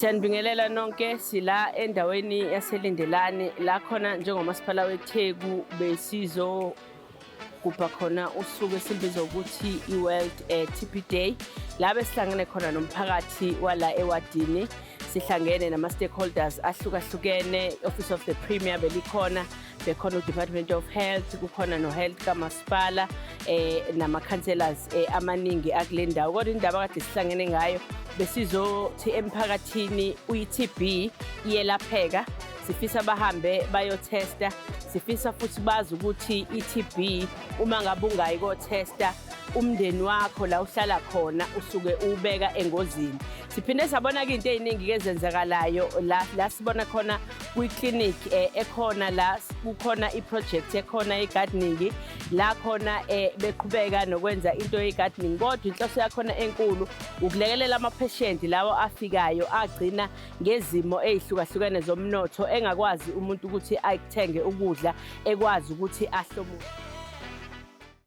Siyanibingelela nonke. Sila endaweni yaseLindelani, la khona njengomasipala weTheku besizo gubha khona usuku esilubiza ukuthi i-World TB Day, la besihlangene khona nomphakathi wala ewadini, sihlangene nama-stakeholders ahlukahlukene. Office of the Premier belikhona, bekhona u-Department of Health, kukhona no-Health kamasipala, nama-councillors amaningi akule ndawo. Kodwa indaba kade sihlangene ngayo, besizothi emphakathini uyi-TB iyelapheka, sifisa bahambe bayothesta. Sifisa futhi bazi ukuthi i-TB, uma ngabe ungayi kothesta, umndeni wakho la uhlala khona usuke uwubeka engozini. Siphinde sabona-ke into ey'ningi-ke ezenzakalayo la, la sibona khona kwi-clinic ekhona la, kukhona i-project ekhona ye-gardening, la khona beqhubeka nokwenza into ye-gardening, kodwa inhloso yakhona enkulu ukulekelela ama-patient lawo afikayo agcina ngezimo ey'hlukahlukene zomnotho, engakwazi umuntu ukuthi akuthenge ukudla, ekwazi ukuthi ahlomule.